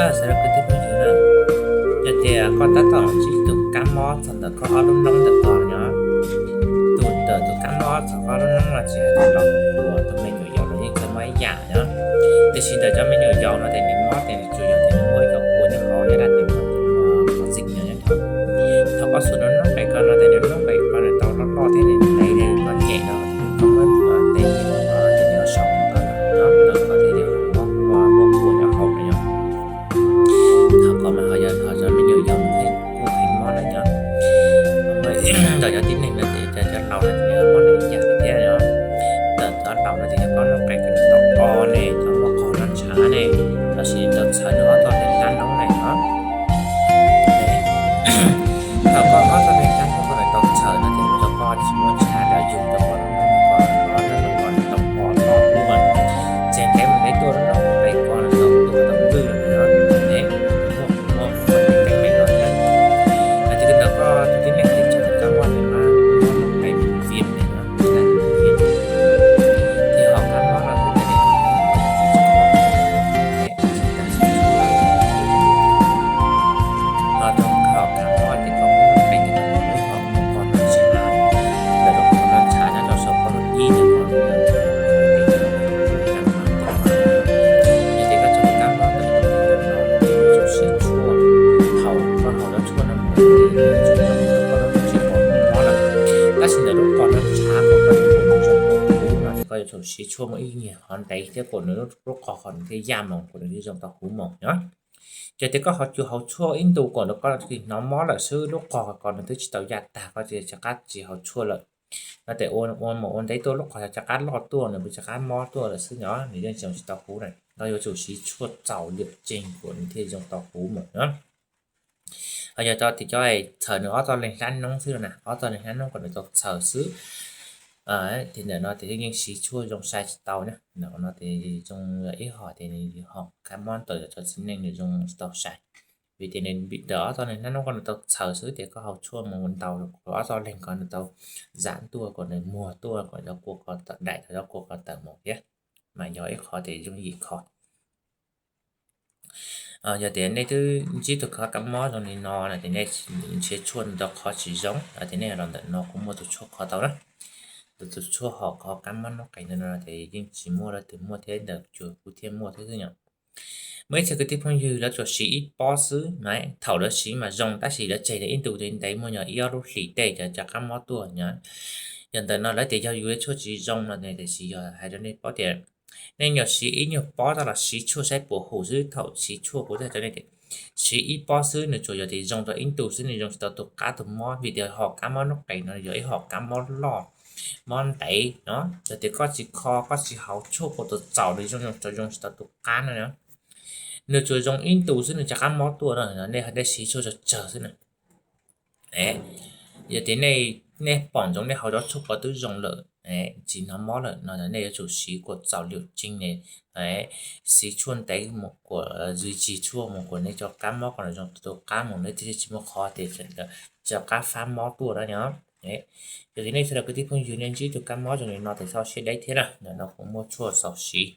Sawv daws kwv tij phooj ywg na, yog tias koj tab tom ntsib tus kab mob txog ntawm koj ob lub noob ntawm ko no, tus ntawm tus kab mob txog koj ob lub noob no tsis hais tias los tus me nyuam yaus los yeej txawj mob ib yam no. Tiam sis ntawm cov me nyuam yaus no ces nws mob ces nws tsuas yog tias nws muaj ib co kua nyob hauv, yog dab tias muaj qhov txim no nyob hauv. Thaum koj xuas rau noob qes ko no ces nws noob qes ko nws tau loj loj thiab nws ntev li koj nyem no, koj muab tes nyem no ces nws yuav sau ntawm no, ntawm ko ces nws muaj kua nyob hauv no yog. Thaum ko mas ho yog ho cov me nyuam yaus kuj kheev mob na yog. Ntawm cov tib neeg no ces cov laus no ces mob nws ib yam thiab yog. Ntawm cov laus no ces yog koj noob qes ko tau o ne, tau muaj qog noj ntshav ne, los sis tau txhawm nws ob tog neeg tab noob ne no. Thaum koj ob tog neeg tab noob ko tau txhawm no ces ua rau koj tsis muaj ntshav rau yus, rau koj noob ko, koj noob ko tau o loj tuaj, txij ntev mus ntev tuaj noob qes ko tau tuaj tau twj lawm no ne. Muaj muaj muaj teeb meem no thiab. Hais tias ntawm koj tus tib neeg ces tseem kab mob ntawm no, mob noob qes viêm này no, ces ho kab mob no ces ho kab mob ces koj noob qes ho muaj qog noj ntshav, ntawm lub qog noj ntshav nyob rau saum koj lub ib ntawm ko, yog tias koj tseem kab mob ntawm no ces yuav tsum siv tshuaj, thaum koj haus cov tshuaj no mus ces yuav tsum zoo koj lub tsis pom mob lawm. Tab sis ntawm lub qog noj ntshav uas koj tseem pom zoo tau huv no ces koj yuav tsum siv tshuaj muaj ib nyuag qhov ntev thiab kom nws lub qog kom nws thiaj yaj mus, kom nws thiaj zoo tau huv mus no. Ces tias koj ho tsuas haus tshuaj ib ntus kom nws koj hnov mob lawm xwb, lub qog ko nws twb tsis tau yaj tag, koj rov qab tsis haus tshuaj lawm no ces ua ua mus ua ntev tuaj lub qog rov qab loj tuaj, nws rov qab mob tuaj lawm xwb no, nws yeej tsis tau huv na. Koj yuav tsum siv tshuaj txaus liam tsees kom nws thiaj zoo tau huv mus no. Ho yog cov tias cov txhawm nws ob tog leeg hlab noob xwb no na, ob tog leeg hlab noob kom nws tau txhawm xwb. Ces ntawm no ces yeej siv tshuaj zoo sai tsis tau na. Ntawm no ces zoo ib hom ces nws ho kab mob ntawm cov txiv neej nws zoo tsis tau sai. Vim tias nws ntawm ob tog neeg hlab noob ko nws tau txhawm xwb, ces koj haus tshuaj mus ntau kom ob tog leeg ko nws tau zam tuaj, kom nws muag tuaj, kom cov kua ko tawm daim, cov kua ko tawm mus thiab, mas yog ib qho ces yooj yim kho. Yog tias nej twb ntsib tus kho kab mob zoo li no no ces nej nrhiav tshuaj ntau qhov tsis zoo, ces nej los ntawm no kuv muaj tus tshuaj kho tau na. Tus tus tshuaj ho kho kab mob noob qes ntawm no ces yeej tsis muaj leej twg muaj thiab, ntawm cuag kuv thiaj muaj thiab xwb yom. Muaj ib txhia kwv tij phooj ywg lawv tsuas siv ib pob xwb, thaum lawv siv mas zoo tab sis lawv tseg ib ntus ntev, muaj nyuag ib ob lub hlis tej cov kab mob tuaj no. Yog ntawm no lawv tias yog yus ua tshuaj tsis zoo no, tiam sis yog hais rau nej paub tias nej nyuam siv ib nyuag pob tau los siv tshuaj saib puas hum xwb. Thaum siv tshuaj kuv twb hais rau nej tias siv ib pob xwb nws tsuas yog tias zoo tau ib ntus xwb, nws zoo tsis tau tus kab tus mob, vim tias hom kab mob noob qes no yog ib hom kab mob loj, mob ntev no. Yog tias koj tsis kho, koj tsis haus tshuaj kom tau txaus nws zoo, zoo tsis tau tus kab no, nws tsuas zoo ib ntus xwb nws rov qab mob tuaj no, nej siv tshuaj tsawg tsawg xwb na. Yog tias nej pom ntsoov nej haus cov tshuaj ko twb zoo lawm, tsis hnov mob lawm no nej yuav tsum siv kom txaus liam tsees ne, siv tshuaj ntev mus kom, duy trì tshuaj mus kom nej cov kab mob ko zoo tus kab mus, nej thiaj tsis muaj qhov tias cov kab fab mob tuaj na yom. Yog tias nej sawv daws kwv tij phooj ywg nej ntsib tus kab mob zoo li no ces txhob siab deb thiab na, ntawm no kuv muaj tshuaj xaus siv.